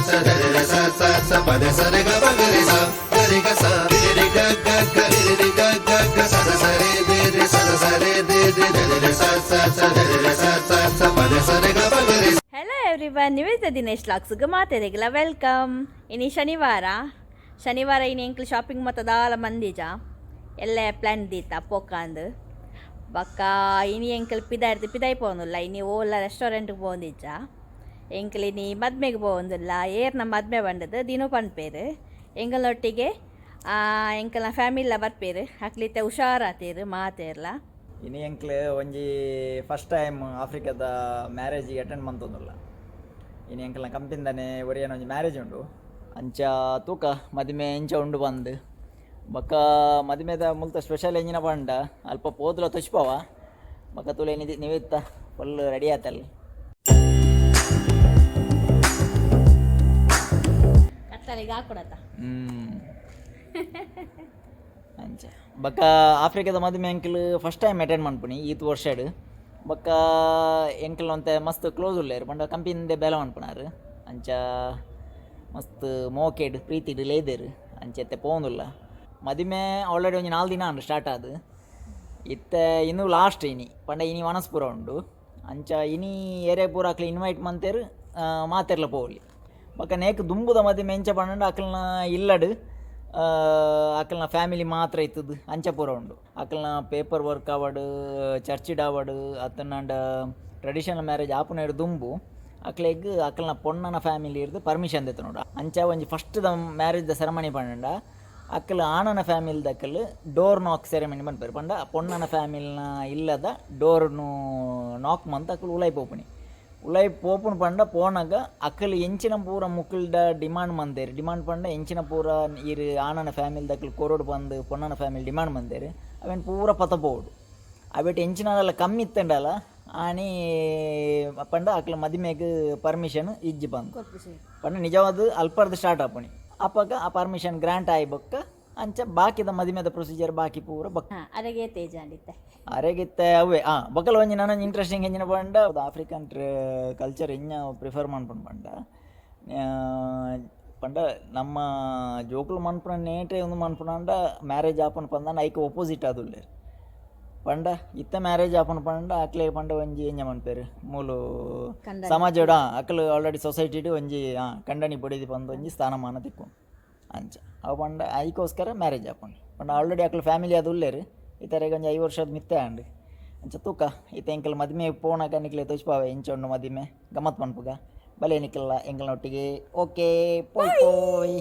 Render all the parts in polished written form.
ಸ ಧ ರ ಸ ಸ ಸ ಪ ದ ಸ ರ ಗ ಪ ಗ ರೆ ಸ ಗ ರೆ ಗ ಸ ರಿ ರಿ ಗ ಗ ಗ ರಿ ರಿ ಗ ಗ ಗ ಸ ಸ ಸ ರೆ ದೆ ರೆ ಸ ಸ ಸ ರೆ ದೆ ದೆ ಧ ರ ರ ಸ ಸ ಸ ಧ ರ ರ ಸ ಸ ಸ ಪ ದ ಸ ರ ಗ ಪ ಗ ರೆ. ಹೆಲೋ ಎವ್ರಿವನ್, ನಿವೇದಿತ ದಿನೇಶ್ ಲಾಕ್ಸ್ಗೆ ಮಾತೆರೆಗ್ಲ welcome. ಇನಿ ಶನಿವಾರ ಶನಿವಾರ ಇನಿ ಎಂಕ್ಲು ಶಾಪಿಂಗ್ ಮತ್ತ ದಾಲ ಮಂದಿಜ ಎಲ್ಲ ಪ್ಲ್ಯಾನ್ ದೀತ ಪೋಕಾಂದು. ಬಕ್ಕ ಇನಿ ಎಂಕಲ್ ಪಿದಾಯ್ತು ಪಿದಾಯ್ ಪೋವೊಂದುಲ್ಲ. ಇನಿ ಓಲ ರೆಸ್ಟೋರೆಂಟ್ಗೆ ಪೋವೊಂದಿಜ್ಜ. ಎಂಕಲ್ ಇನಿ ಮದ್ಮೆಗೆ ಪೋವೊಂದುಲ್ಲ. ಏರ್ನ ಮದ್ಮೆ ಬಂಡದು ದಿನ ಪನ್ಪೇರು. ಎಂಕಲ್ನೊಟ್ಟಿಗೆ ಎಂಕಲ್ನ ಫ್ಯಾಮಿಲಿಲ ಬರ್ಪೇರು. ಅಕ್ಲಿತ್ತೆ ಹುಷಾರಾತೇರು ಮಾತೇರ್ಲ. ಇನಿ ಎಂಕ್ಲು ಒಂಜಿ ಫಸ್ಟ್ ಟೈಮ್ ಆಫ್ರಿಕಾದ ಮ್ಯಾರೇಜಿಗೆ ಅಟೆಂಡ್ ಮಂತೊಂದುಲ್ಲ. ಇನಿ ಎಂಕಲ್ನ ಕಂಪಿಂದನೆ ಒರಿಯನ ಒಂಜಿ ಮ್ಯಾರೇಜ್ ಉಂಡು. ಅಂಚ ತೂಕ ಮದಿಮೆ ಎಂಚ ಉಂಡು ಬಂದು. ಬೊಕ್ಕ ಮದಿಮೆದ ಮುಲ್ತ ಸ್ಪೆಷಲ್ ಎಂಜಿನ ಪಂಡ ಅಲ್ಪ ಪೋದುಲ ತೊಚ್ಪವ. ಬೊಕ್ಕ ತೂಲೆ ನಿಧಿ ನಿವೇತ್ತ ಫುಲ್ ರೆಡಿ ಆತಲ್. ಕತ್ತಲಿಗೆ ಹಾಕೊಡತ್ತ. ಅಂಚ ಬೊಕ್ಕ ಆಫ್ರಿಕಾದ ಮದಿಮೆ ಎಂಕಲ್ ಫಸ್ಟ್ ಟೈಮ್ ಅಟೆಂಡ್ ಮನ್ಪುನಿ ಈತ್ ವರ್ಷಡ್. ಬೊಕ್ಕ ಎಂಕಲ್ ಒಂತೆ ಮಸ್ತ್ ಕ್ಲೋಸ್ ಉಲ್ಲೇರ್ ಪಂಡ ಕಂಪಿಂದೆ ಬೇಲೆ ಮನ್ಪುನಾರ್. ಅಂಚ ಮಸ್ತ್ ಮೋಕೆಡ್ ಪ್ರೀತಿಡ್ ಲೇದೆರ್. ಅಂಚ ಇತ್ತೆ ಪೋವೊಂದುಲ್ಲ. ಮದಿಮೆ ಆಲ್ರೆಡಿ ಒಂಜಿ ನಾಲ್ ದಿನ ಆಂಡ್ ಸ್ಟಾರ್ಟ್ ಆದ್. ಇತ್ತೆ ಇನ್ನು ಲಾಸ್ಟ್ ಇನಿ ಪಂಡ ಇನಿ ವನಸ್ ಪೂರ ಉಂಡು. ಅಂಚ ಇನಿ ಏರೆ ಪೂರ ಅಕ್ಲು ಇನ್ವೈಟ್ ಮಂತೆರ್, ಮಾತೆರ್ಲ ಪೋವೊಲಿ. ಬೊಕ್ಕ ನೇಕ್ ದುಂಬುದ ಮದಿಮೆ ಎಂಚ ಪಂಡ ಅಕಲ್ನ ಇಲ್ಲಡ್ ಅಕಲ್ನ ಫ್ಯಾಮಿಲಿ ಮಾತ್ರ ಇತ್ತದು. ಅಂಚ ಪೂರ ಉಂಡು. ಅಕಲ್ನ ಪೇಪರ್ ವರ್ಕ್ ಆವಡ್, ಚರ್ಚಿಡ್ ಆವಡ್, ಅತ್ತನಾಂಡ ಟ್ರೆಡಿಷನಲ್ ಮ್ಯಾರೇಜ್ ಆಪುನ ದುಂಬು ಅಕ್ಲೆಗ್ ಅಕಲ್ನ ಪೊಣ್ಣನ ಫ್ಯಾಮಿಲಿ ಇರ್ದ್ ಪರ್ಮಿಷನ್ ದೆತ್ತೊನೊಡು. ಅಂಚ ಒಂಜಿ first the marriage the ceremony ಪಂಡ ಅಕಲ್ ಆಣನ ಫ್ಯಾಮಿಲಿ ದಕಲ್ ಡೋರ್ ನಾಕ್ ಸೆರೆಮನಿ ಪನ್ಪೆರ್. ಪಂಡ ಪೊಣ್ಣನ ಫ್ಯಾಮಿಲಿನ ಇಲ್ಲದ ಡೋರ್ನು ನಾಕ್ ಮಂತ್ ಅಕುಲು ಉಲಾಯಿ ಪೋಪುನಿ. ಉಲಾಯಿ ಪೋಪುನು ಪಂಡ ಪೋನಗ ಅಕಲ್ ಎಂಚಿನ ಪೂರ ಮುಕುಲ್ಡ ಡಿಮಾಂಡ್ ಮಂತೆರ್, ಡಿಮಾಂಡ್ ಪಂಡ ಎಂಚಿನ ಪೂರ ಈರ್ ಆಣನ ಫ್ಯಾಮಿಲಿ ದಕುಲು ಕೊರೊಡು ಪಂದ್ ಪೊಣ್ಣನ ಫ್ಯಾಮಿಲಿ ಡಿಮಾಂಡ್ ಮಂತೆರ್, ಅವೆನ್ ಪೂರ ಪತ ಪೋವೊಡು. ಅವೆಟ್ ಎಂಚಿನಾಂಡಲ ಕಮ್ಮಿ ಇತ್ತುಂಡಲ ಆನಿ ಪಂಡ ಅಕ್ಲ ಮದಿಮೆಗ್ ಪರ್ಮಿಷನ್ ಇಜ್ಜಿ ಪಂದ್ ಪಂಡ ನಿಜವಾದ್ ಅಲ್ಪರ್ದ್ ಸ್ಟಾರ್ಟ್ ಆಪುನಿ. ಅಪಗ ಆ ಪರ್ಮಿಷನ್ ಗ್ರಾಂಟ್ ಆಯಿ ಬೊಕ್ಕ ಅಂಚ ಬಾಕಿದ ಮದಿಮೆದ ಪ್ರೊಸೀಜರ್ ಬಾಕಿ ಪೂರ ಬೊಕ್ಕ. ಅರೆಗೆ ತೇಜ ಅಂದಿತ್ತೆ. ಅರೆಗಿತ್ತೆ ಅವೇ ಬೊಕ್ಕಲ ಒಂಜಿ ನನೊಂಜಿ ಇಂಟ್ರೆಸ್ಟಿಂಗ್ ಎಂಚಿನ ಪಂಡ ಆಫ್ರಿಕನ್ ಕಲ್ಚರ್ ಎಂಚ ಪ್ರಿಫರ್ ಮನ್ಪುಂಡು ಪಂಡ ಪಂಡ ನಮ್ಮ ಜೋಕುಲು ಮನ್ಪುನ ನೇಟೆ ಉಂದು ಮನ್ಪುನಂಡ ಮ್ಯಾರೇಜ್ ಆಪುಂಡು ಪಂದಾಂಡ ಐಕ್ ಒಪೋಸಿಟ್ ಆದುಲ್ಲೆರ್. ಪಂಡ ಇತ್ತೆ ಮ್ಯಾರೇಜ್ ಆಪುಂಡು ಪಂಡ ಅಕ್ಲೆ ಪಂಡ ಒಂಜಿ ಎಂಚ ಮನ್ಪೆರ್ ಮೂಲು ಸಮಾಜಡ್ ಅಕ್ಲು ಆಲ್ರೆಡಿ ಸೊಸೈಟಿಡ್ ಒಂಜಿ ಕಂಡನಿ ಬೊಡೆದಿ ಪಂದ್ ಒಂಜಿ ಸ್ಥಾನಮಾನ ತಿಕ್ಕುಂಡು. ಅಂಚ ಅವು ಪಂಡ ಐಕೋಸ್ಕರ ಮ್ಯಾರೇಜ್ ಆಪುಂಡು. ಪಂಡ ಆಲ್ರೆಡಿ ಅಕ್ಲು ಫ್ಯಾಮಿಲಿ ಆದ್ ಉಲ್ಲೆರ್. ಇತ್ತರೆಗ್ ಒಂಜಿ 5 ವರ್ಷದ ಮಿತ್ತೆ ಆಂಡ್. ಅಂಚ ತೂಕ ಇತ್ತೆ ಎಂಕಲ್ ಮದಿಮೆ ಪೋನಗ ನಿಕ್ಲೆ ತೋಜ್ಪಾವೆ ಎಂಚ ಉಂಡು ಮದಿಮೆ ಗಮ್ಮತ್ ಮನ್ಪುಗ ಬಲೆ ನಿಕಲ್ಲ ಎಂಕಲ್ನೊಟ್ಟಿಗೆ. ಓಕೆ, ಪೋಯ್ ಪೋಯ್.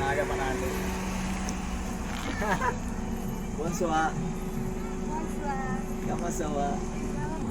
ನಾಗಮನಾಂಡ್. Bonsoir. Comment ça va?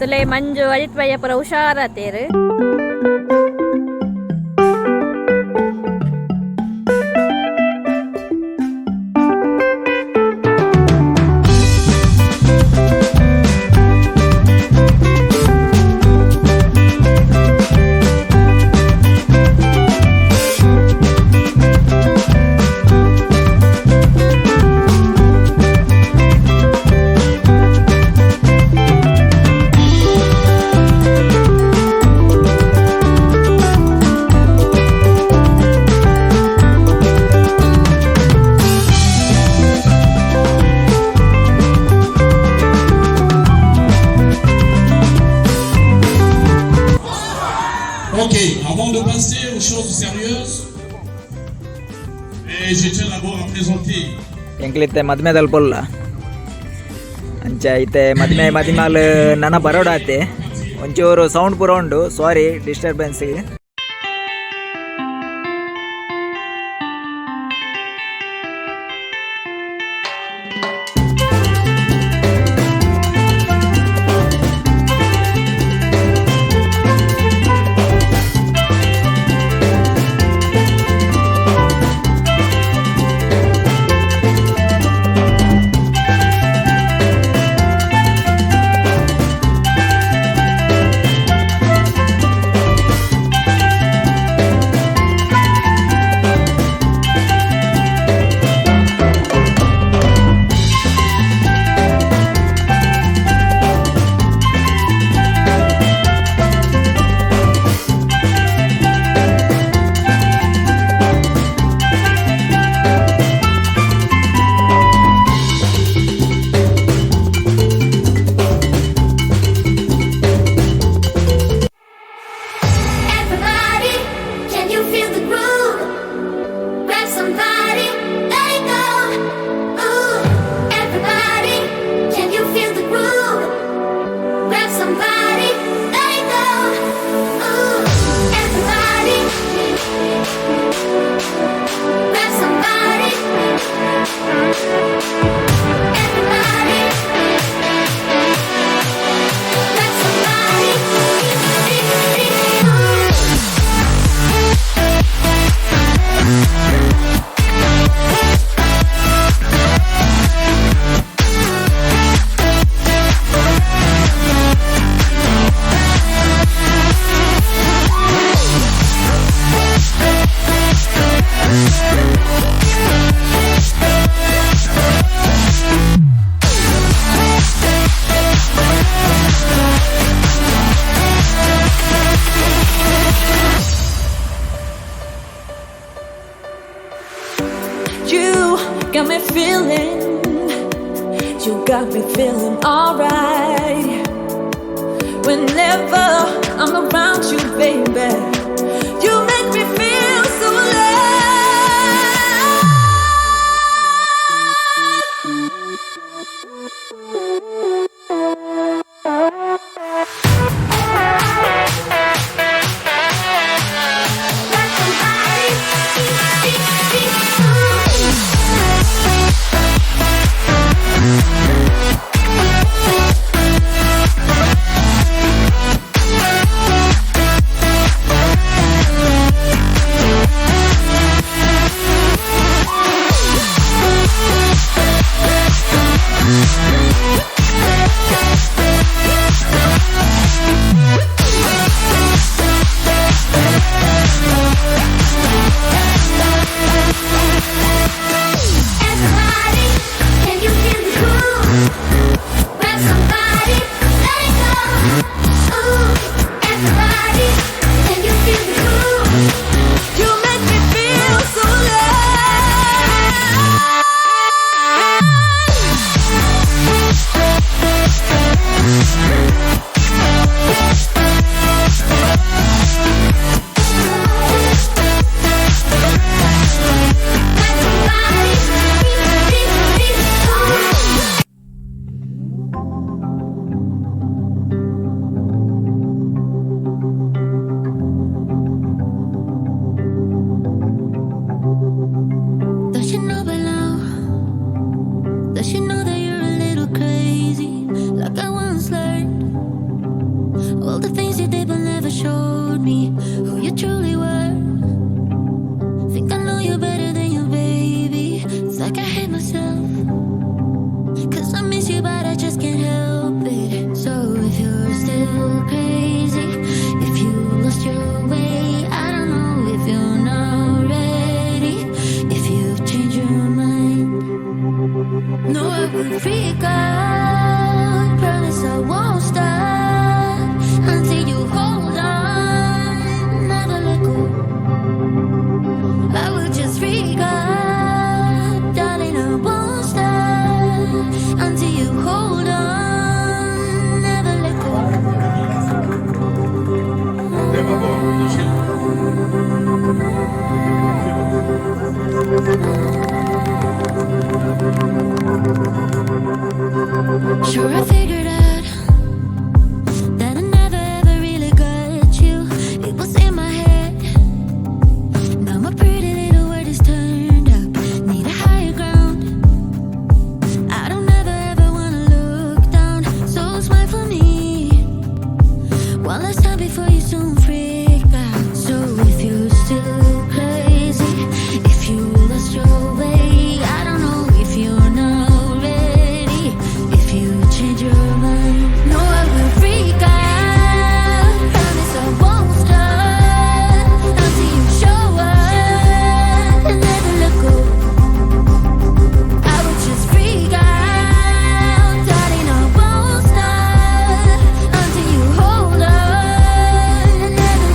ತುಲೆ ಮಂಜು ಅಜಿತ್ ಭಯ್ಯ ಪುರ ಹುಷಾರಾತೇರು. Ok, avant de passer aux choses sérieuses, et je tiens d'abord à présenter ಎಂಕ್ಲಿತ್ತೆ ಮದ್ಮೆದಲ್ಲಿ ಪೊಲ್ಲ. ಅಂಚ ಇತ್ತೆ ಮದ್ಮೆ ಮದಿಮಾಲ್ ನನ ಬರೋಡಾತೆ. ಒಂಚೂರು ಸೌಂಡ್ ಪೂರ ಉಂಡು, ಸಾರಿ disturbance. be feeling alright. Whenever I'm around you, baby, you make me feel so alive. Everybody, can you feel the groove? Grab somebody, let it go. Ooh, everybody, can you feel the groove? You make me feel so alive. Grab somebody, feel the groove. Does she know by now? Does she know that you're a little crazy? Like I once learned. All the things you did but never showed me who you truly were. Think I know you better than you, baby. It's like I hate myself. 'Cause I miss you, but I just can't help it. So if you're still crazy, if you lost your way, I don't know if you're not ready, if you've changed your mind. No, I will freak out. Promise I won't stop until you hold on. Never let go. I will just freak out, darling. I won't stop until you hold on. Never let go. Sure, I figured out that I never ever really got you. It was in my head. Now my pretty little world is turned up. Need a higher ground. I don't ever ever wanna look down. So smile for me. One last time before you soon freak out. So if you're still crazy, if you lost your way, I don't know if you're not ready, if you change your mind. No, I will freak out. Promise I won't stop until you show up and never let go. I will just freak out, darling. I won't stop until you hold on and never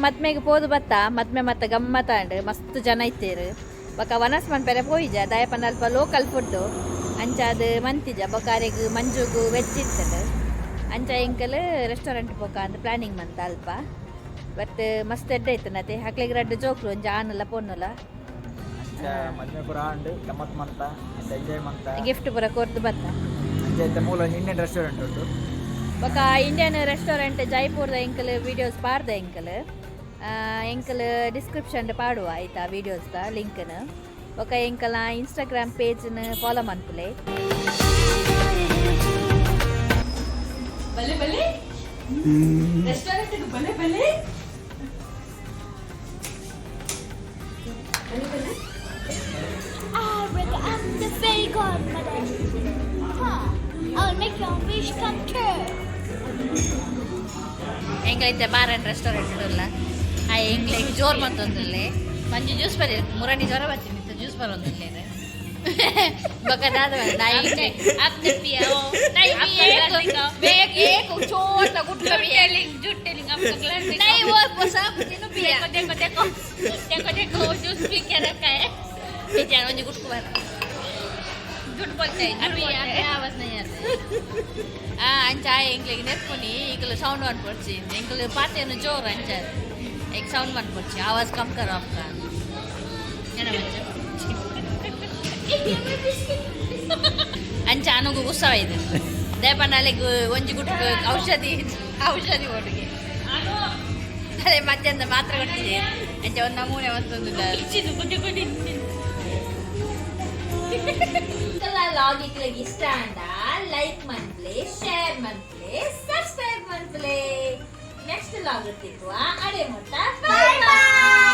ಮದ್ಮೆಗೆ ಪೋದು ಬತ್ತ. ಮದ್ಮೆ ಮತ್ತೆ ಗಮ್ಮತ್ತಾಂಡ್, ಮಸ್ತ್ ಜನ ಇತ್ತೇರು. ಬೊಕ ವನಸ್ ಮನ್ಪೆರೆ ಪೋಯಿಜ, ದಾಯಪಂಡ ಅಲ್ಪ local food ಅಂಚಾದ್ ಮಂತಿಜ. ಬೊಕ ಅರೆಗ್ ಮಂಜುಗು ವೆಜ್ ಇತ್ತಂಡ್. ಅಂಚ ಎಂಕಲ್ ರೆಸ್ಟೋರೆಂಟ್ ಪೋಕ ಅಂದ್ ಪ್ಲಾನಿಂಗ್ ಮಂತ ಅಲ್ಪ. ಬಟ್ ಮಸ್ತ್ ಎಡ್ಡೆ ಇತ್ತನತೆ. ಅಕ್ಲೆಗ್ ರಡ್ಡ್ ಜೋಕ್ಲು, ಒಂಜಿ ಆನುಲ ಪೊನ್ನುಲ. ಅಂಚ ಮದ್ಮೆ ಪೂರ ಆಂಡ್, ಗಮ್ಮತ್ ಮಂತ, ಎಂಜಾಯ್ ಮಂತ. ಗಿಫ್ಟ್ ಪೂರ ಕೊರ್ದು ಬತ್ತ. ಅಂಚ ಇತ್ತೆ ಮೂಲ ಒಂಜಿ ಇಂಡಿಯನ್ ರೆಸ್ಟೋರೆಂಟ್ ಉಂಡು. ಬೊಕ ಇಂಡಿಯನ್ ರೆಸ್ಟೋರೆಂಟ್ ಜೈಪುರದ ಎಂಕಲ್ ವೀಡಿಯೋಸ್ ಪಾಡ್ದ ಎಂಕಲ್. ಎಂಕಲ್ ಡಿಸ್ಕ್ರಿಪ್ಷನ್ ಪಾಡುವ ಆಯ್ತಾ ವೀಡಿಯೋಸ್ದ ಲಿಂಕ್ನ್. ಬೊಕ ಎಂಕಲ್ನ ಇನ್ಸ್ಟಾಗ್ರಾಮ್ ಪೇಜ್ನ್ ಫಾಲೋ ಮನ್ಪುಲೆ. ಬಲೆ ಬಲೆ ರೆಸ್ಟೋರೆಂಟ್, ಬಲೆ ಬಲೆ. I'm the fairy godmother. Huh. I'll make your wish come true. ಎಂಕಲೈತೆ bar and restaurant ಉಲ್ಲ. ಆ ಎಂಕ್ಲೆಗ್ ಜೋರ್ ಮಂತೊಂದುಲ್ಲೆ. ಮಂಜು ಜ್ಯೂಸ್ ಬರಿ, ಮುರಣಿ ಜ್ವರ ಬತ್ತಿನಿತ್ತು, ಜ್ಯೂಸ್ ಬರೊಂದುಲ್ಲೇನೆ. ಬೊಕ ದಾದ ನಾಯಿ आपने पिया हो? नहीं, एक एक छोटा गुटका भी है। झूठ टेलिंग, आपका ग्लास। नहीं, वो सब तीनों पिया। देखो, देखो, देखो, देखो, वो जूस पी के रखा है। बेचारा ಒಂಜಿ ಗುಟ್ಕು ಬರ. झूठ बोलते हैं, झूठ अभी बोलते आपके हैं। आवाज नहीं आते. ಆ ಅಂಚ ಎಂಕ್ಲೆಗ್ ನೆರ್ಪುನಿ. ಈಗಲ ಸೌಂಡ್ ಮನ್ಪೊಡ್ಚಿ. ಎಂಕ್ಲು ಪಾತೆರ್ನ ಜೋರು. ಅಂಚ एक ಸೌಂಡ್ ಮನ್ಪೊಡ್ಚಿ, आवाज कम करो आपका. ಏನ ಮಂಚ ಅಂಚ ಅನುಗು ಉತ್ಸವ ಇದೆ. ದೇಪಂಡ ಅಲ್ಲಿಗೆ ಒಂಜಿ ಗುಟ್ಕು ಔಷಧಿ ಔಷಧಿ ಒಟ್ಟಿಗೆ ಅದೇ ಮಧ್ಯಾಹ್ನ ಮಾತ್ರ ಕೊಟ್ಟಿದೆ. ಅಂಚ ಒಂದು ನಮೂನೆ ಮತ್ತೊಂದು ಕುಟಿ ಕುಟಿ. ಲಾಗ್ ಇಕ್ಲೆಗ್ ಇಷ್ಟ ಅಂಡ ಲೈಕ್ ಮನ್ಪ್ಲೆ, ಶೇರ್ ಮನ್ಪ್ಲೆ, ಸಬ್ಸ್ಕ್ರೈಬ್ ಮನ್ಪ್ಲೆ. ನೆಕ್ಸ್ಟ್ ಲಾಗ್ ತಿಕ್ಕುವ, ಅಡೆ ಮುಟ್ಟ ಬಾಯ್ ಬಾಯ್.